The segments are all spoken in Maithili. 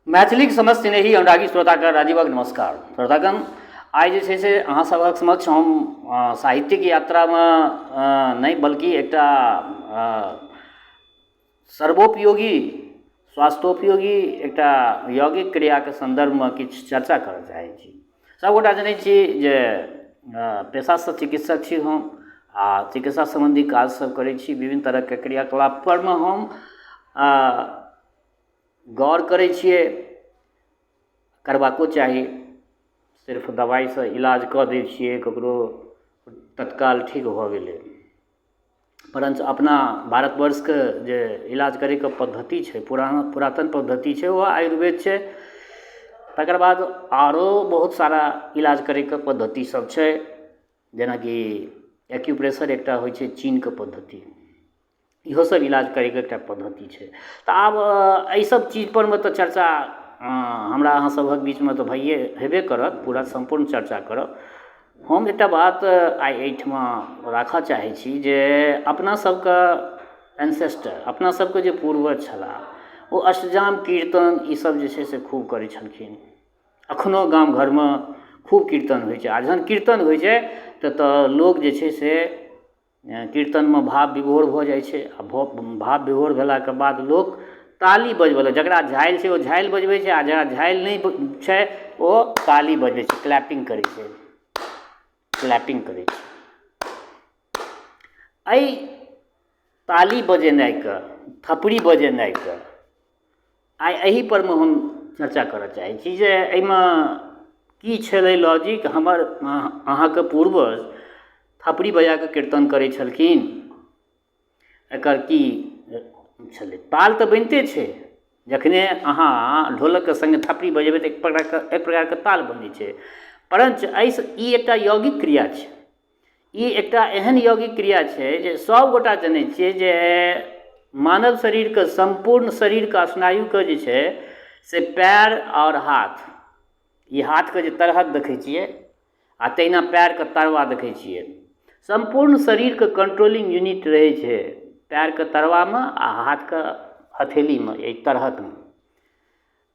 मैथिलीक समस्त स्नेही अनुरागी श्रोतागण राजीवक नमस्कार। श्रोतागण, आइ जे छै से अहाँ सभक समक्ष हम साहित्यिक यात्रामे नहि बल्कि एकटा सर्वोपयोगी स्वास्थ्योपयोगी एकटा यौगिक क्रियाके सन्दर्भमे किछु चर्चा करय चाहै छी। सभगोटा जनै छी जे पेशासँ चिकित्सक छी हम आ चिकित्सा सम्बन्धी काज सभ करै छी। विभिन्न तरहके क्रियाकलाप परमे हम गौर करै छियै, करबाको चाही। सिर्फ दबाइसँ इलाज कऽ दै छियै ककरो, तत्काल ठीक भऽ गेलै, परञ्च अपना भारतवर्षके जे इलाज करैके पद्धति छै, पुराना पुरातन पद्धति छै, ओ आयुर्वेद छै। तकर बाद आरो बहुत सारा इलाज करैके पद्धति सब छै, जेनाकि एक्यूप्रेशर एकटा होइ छै चीनके पद्धति, इहो सब इलाज करैके एकटा पद्धति छै। तऽ आब एहि सब चीजपर मे तऽ चर्चा हमरा अहाँ सभक बीचमे तऽ भइए हेबे करत, पूरा सम्पूर्ण चर्चा करब। हम एकटा बात आइ एहिठमा राखऽ चाहै छी जे अपना सबके एन्सेस्टर, अपना सबके जे पूर्वज छलाह, ओ अष्टजाम कीर्तन ई सब जे छै से खूब करै छलखिन। एखनो गाम घरमे खूब कीर्तन होइ छै आ जहन कीर्तन होइ छै तऽ लोक जे छै से कीर्तनमे भाव विभोर भऽ जाइ छै आ भाव विभोर भेलाके बाद लोक ताली बजबऽ लगै छै। जकरा झालि छै ओ झालि बजबै छै आ जकरा झालि नहि छै ओ ताली बजबै छै, क्लैपिंग करै छै, क्लैपिंग करै छै। एहि ताली बजेनाइके, थपड़ी बजेनाइके आइ एहिपर मे हम चर्चा करऽ चाहै छी जे एहिमे की छलै लॉजिक। हमर अहाँके पूर्वज थपड़ी बजा कऽ कीर्तन करै छलखिन, एकर की छलै? ताल तऽ बनिते छै, जखने अहाँ ढोलकके सङ्गे थपड़ी बजेबै तऽ एक प्रकारके ताल बनै छै। परञ्च एहिसँ ई एकटा यौगिक क्रिया छै। ई एकटा एहन यौगिक क्रिया छै जे सभगोटा जनै छियै जे मानव शरीरके, सम्पूर्ण शरीरके स्नायुके जे छै से पएर आओर हाथ, ई हाथके जे तरहत देखै छियै आ तहिना पएरके तरवा देखै छियै, सम्पूर्ण शरीरके कंट्रोलिंग यूनिट रहै छै पएरके तरवामे आ हाथके हथेलीमे, एहि तरहतमे।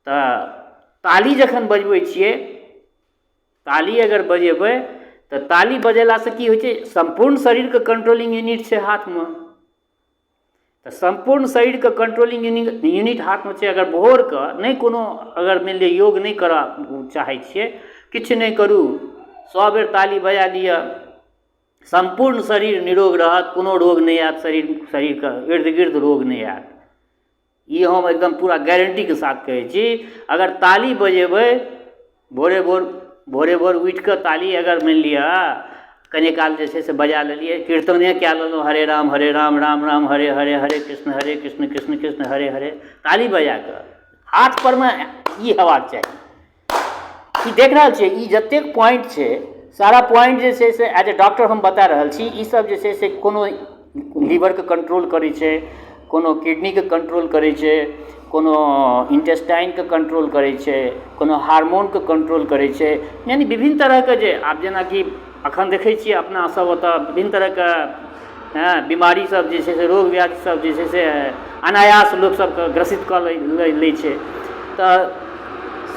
तऽ ताली जखन बजबै छियै, ताली अगर बजेबै तऽ ताली बजेलासँ की होइ छै? सम्पूर्ण शरीरके कंट्रोलिंग यूनिट छै हाथमे। तऽ सम्पूर्ण शरीरके कंट्रोलिंग यूनिट हाथमे छै। अगर भोरके नहि कोनो, अगर मानि लिअ योग नहि करऽ चाहै छियै, किछु नहि करू, 100 बेर ताली बजा लिअ, सम्पूर्ण शरीर निरोग रहत, कोनो रोग नहि आयत, शरीरके इर्द गिर्द रोग नहि आयत। ई हम एकदम पूरा गारंटीके साथ कहै छी। अगर ताली बजेबै भोरे भोर, भोरे भोर उठि कऽ ताली अगर मानि लिअ कनि काल जे छै से बजा लेलियै, कीर्तने कए लेलहुँ, हरे राम हरे राम राम राम हरे हरे, हरे कृष्ण हरे कृष्ण कृष्ण कृष्ण हरे हरे, ताली बजा कऽ हाथ परमे ई हेबाक चाही। ई देख रहल छियै, ई जतेक पॉइंट छै, सारा पॉइंट जे छै से एज ए डॉक्टर हम बता रहल छी। ई सब जे छै से कोनो लीवरके कंट्रोल करै छै, कोनो किडनीके कंट्रोल करै छै, कोनो इंटेस्टाइनके कंट्रोल करै छै, कोनो हार्मोनके कंट्रोल करै छै, यानी विभिन्न तरहके जे आब जेनाकि अखन देखै छियै अपना सब ओतऽ विभिन्न तरहके बीमारी सब जे छै से, रोग व्याधि सब जे छै से अनायास लोक सबके ग्रसित कऽ लै छै। तऽ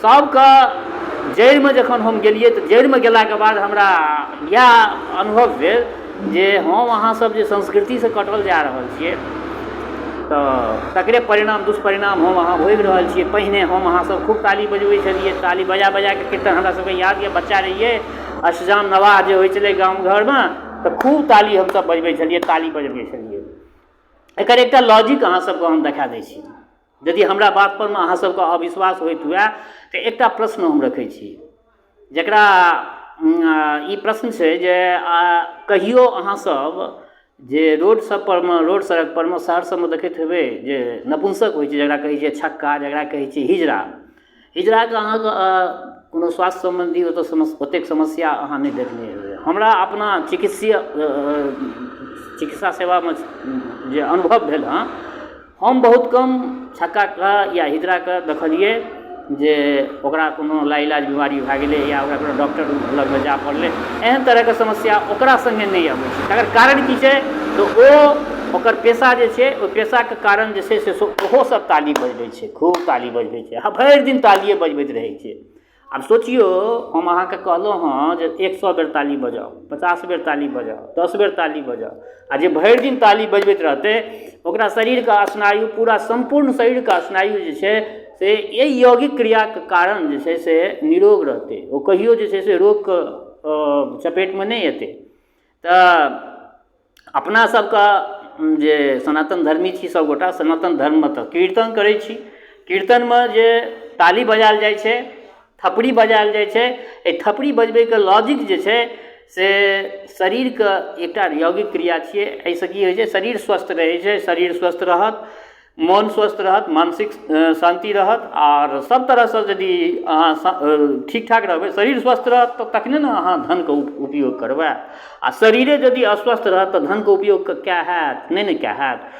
सबके जड़िमे जखन हम गेलियै तऽ जड़िमे गेलाके बाद हमरा इएह अनुभव भेल जे हम अहाँ सब जे संस्कृतिसँ कटल जा रहल छियै तऽ तकरे परिणाम, दुष्परिणाम हम अहाँ भोगि रहल छियै। पहिने हम अहाँ सब खूब ताली बजबै छलियै, ताली बजा बजाके कीर्तन। हमरा सबके याद यऽ, बच्चा रहियै, अष्टजाम नवाह जे होइ छलै गाम घरमे तऽ खूब ताली हमसब बजबै छलियै, ताली बजबै छलियै। एकर एकटा लॉजिक अहाँ सबके हम देखा दै छी। यदि हमरा बात परमे अहाँ सबके अविश्वास होइत हुए तऽ एकटा प्रश्न हम रखै छी, जकरा ई प्रश्न छै जे कहियो अहाँ सब जे रोड सब परमे, रोड सड़क परमे, शहर सबमे देखैत हेबै जे नपुंसक होइ छै, जकरा कहै छै छक्का, जकरा कहै छै हिजरा, हिजराके अहाँके कोनो स्वास्थ्य सम्बन्धी ओतऽ ओतेक समस्या अहाँ नहि देखने हेबै। हमरा अपना चिकित्सीय चिकित्सा सेवामे जे अनुभव भेल हँ, हम बहुत कम छक्काके या हिजराके देखलियै जे ओकरा कोनो लाइलाज बीमारी भए गेलै या ओकरा कोनो डॉक्टर लगमे जाय पड़लै। एहन तरहके समस्या ओकरा सङ्गे नहि अबै छै। तकर कारण की छै? तऽ ओ ओकर पेशा जे छै, ओहि पेशाके कारण जे छै से ओहो सब ताली बजबै छै, खूब ताली बजबै छै आ भरि दिन तालिए बजबैत रहै छै। आब सोचियौ, हम अहाँके कहलहुँ हँ जे 100 बेर ताली बजाउ, 50 बेर ताली बजाउ, 10 बेर ताली बजाउ, आ जे भरि दिन ताली बजबैत रहतै ओकरा शरीरके स्नायु, पूरा सम्पूर्ण शरीरके स्नायु जे छै से एहि यौगिक क्रियाके कारण जे छै से निरोग रहतै। ओ कहियो जे छै से रोगके चपेटमे नहि एतै। तऽ अपना सबके जे सनातन धर्मी छी सबगोटा, सनातन धर्ममे तऽ कीर्तन करै छी, कीर्तनमे जे ताली बजायल जाइ छै, थपड़ी बजायल जाइ छै, एहि थपड़ी बजबैके लॉजिक जे छै से शरीरके एकटा यौगिक क्रिया छियै। एहिसँ की होइ छै? शरीर स्वस्थ रहै छै। शरीर स्वस्थ रहत, मोन स्वस्थ रहत, मानसिक शान्ति रहत, आओर सब तरहसँ यदि अहाँ ठीक ठाक रहबै, शरीर स्वस्थ रहत तऽ तखने ने अहाँ धनके उपयोग करबै। आ शरीरे यदि अस्वस्थ रहत तऽ धनके उपयोग कए हैत? नहि ने कए हैत।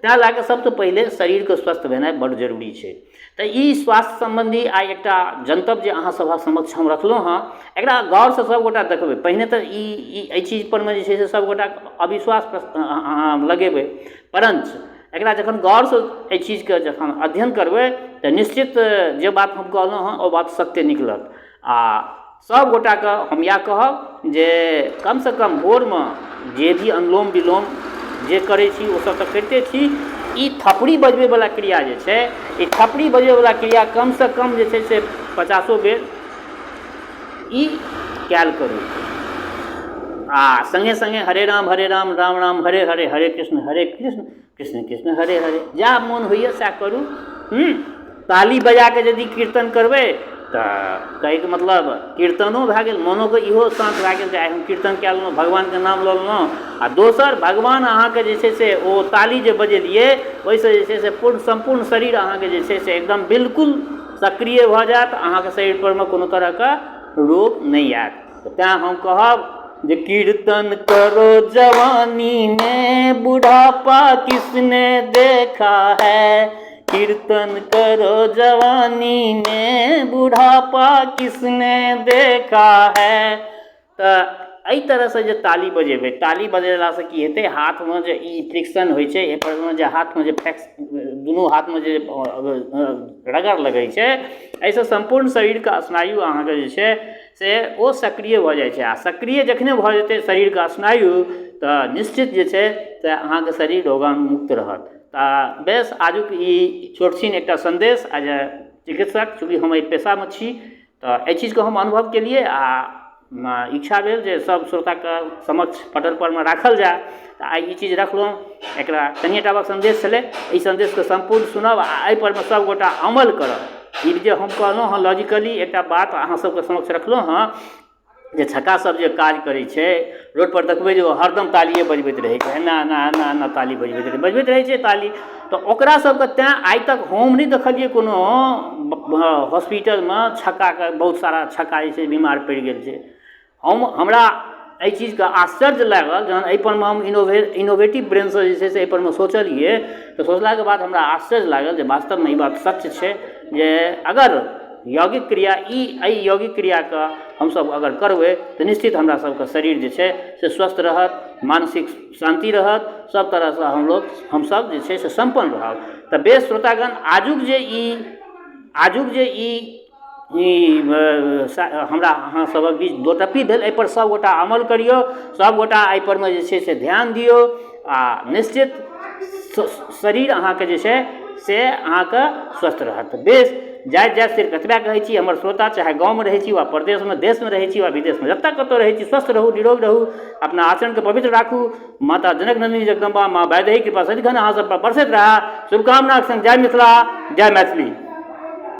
तैँ लए कऽ सबसँ पहिले शरीरके स्वस्थ भेनाइ बड्ड जरूरी छै। तऽ ई स्वास्थ्य सम्बन्धी आइ एकटा जनतब जे अहाँ सभक समक्ष हम रखलहुँ हँ, एकरा गौरसँ सभगोटा देखबै। पहिने तऽ ई एहि चीजपर मे जे छै से सभगोटा अविश्वास लगेबै, परञ्च एकरा जखन गौरसँ एहि चीजके जखन अध्ययन करबै तऽ निश्चित जे बात हम कहलहुँ हँ ओ बात सत्य निकलत। आ सभगोटाके हम इएह कहब जे कमसँ कम भोरमे जे भी अनुलोम विलोम जे करै छी, ओ सब तऽ करिते छी, ई थपड़ी बजबैवला क्रिया जे छै, ई थपड़ी बजबैवला क्रिया कमसँ कम जे छै से 50 बेर ई कयल करू। आ सङ्गे सङ्गे हरे राम हरे राम राम राम हरे हरे, हरे कृष्ण हरे कृष्ण कृष्ण कृष्ण हरे हरे, जएह मोन होइए सएह करू। ताली बजा कऽ यदि कीर्तन करबै तऽ कहैके मतलब कीर्तनो भए गेल, मोनोके इहो शान्त भए गेल जे आइ हम कीर्तन कए लेलहुँ, भगवानके नाम लऽ लेलहुँ। आ दोसर, भगवान अहाँके जे छै से ओ ताली जे बजेलियै ओहिसँ जे छै से पूर्ण सम्पूर्ण शरीर अहाँके जे छै से एकदम बिल्कुल सक्रिय भऽ जायत, अहाँके शरीरपर मे कोनो तरहके रोग नहि आयत। तऽ तैँ हम कहब जे कीर्तन करो जवानी में, बुढ़ापा किसने देखा है। कीर्तन करो जवानी में, बुढ़ापा किसने देखा है। तऽ एहि तरहसँ जे ताली बजेबै, ताली बजेलासँ की हेतै? हाथमे जे ई फ्रिक्शन होइ छै, एहिपर जे हाथमे जे फ्लेक्स, दुनू हाथमे जे रगड़ लगै छै, एहिसँ सम्पूर्ण शरीरके स्नायु अहाँके जे छै से ओ सक्रिय भऽ जाइ छै। आ सक्रिय जखने भऽ जेतै शरीरके स्नायु तऽ निश्चित जे छै से अहाँके शरीर रोगाणुमुक्त रहत। तऽ बेस, आजुक ई छोटछिन एकटा सन्देश, एज ए चिकित्सक चूँकि हम एहि पेशामे छी तऽ एहि चीजके हम अनुभव केलियै आ इच्छा भेल जे सब श्रोताके समक्ष पटल परमे राखल जाय, तऽ आइ ई चीज रखलहुँ। एकरा कनिए टाके सन्देश छलै। एहि सन्देशके सम्पूर्ण सुनब आ एहिपर मे सभगोटा अमल करब। ई जे हम कहलहुँ हँ, लॉजिकली एकटा बात अहाँ सबके समक्ष रखलहुँ हँ जे छक्का सब जे काज करै छै रोडपर, देखबै जे ओ हरदम तालिए बजबैत रहै छै, एना एना एना एना ताली बजबैत रहै छै ताली। तऽ ओकरा सबके तैँ आइ तक हम नहि देखलियै कोनो हॉस्पिटलमे छक्काके, बहुत सारा छक्का जे छै बीमार पड़ि गेल छै। हमरा एहि चीजके आश्चर्य लागल जहन एहिपर मे हम इनोवेटिव ब्रेनसँ जे छै से एहिपर मे सोचलियै, तऽ सोचलाके बाद हमरा आश्चर्य लागल जे वास्तवमे ई बात सत्य छै जे अगर यौगिक क्रिया ई एहि यौगिक क्रियाके हमसभ अगर करबै तऽ निश्चित हमरा सबके शरीर जे छै से स्वस्थ रहत, मानसिक शान्ति रहत, सब तरहसँ हमलोग हमसभ जे छै से सम्पन्न रहब। तऽ बेस श्रोतागण, आजुक जे ई ई हमरा अहाँ सभक बीच दोटप्पी भेल, एहिपर सभगोटा अमल करियौ, सभगोटा एहिपर मे जे छै से ध्यान दियौ आ निश्चित शरीर अहाँके जे छै से अहाँके स्वस्थ रहत। बेस, जाइत जाइत सिर्फ एतबे कहै छी, हमर श्रोता चाहे गाँवमे रहै छी वा परदेशमे, देशमे रहै छी वा विदेशमे, जतऽ कतौ रहै छी, स्वस्थ रहू, निरोग रहू, अपना आचरणके पवित्र राखू। माता जनक नन्दिनी जगदम्बा, माँ वैदेही कृपा सदिखन अहाँ सब पर बरसैत रहए, शुभकामनाक संग जय मिथिला, जय मैथिली।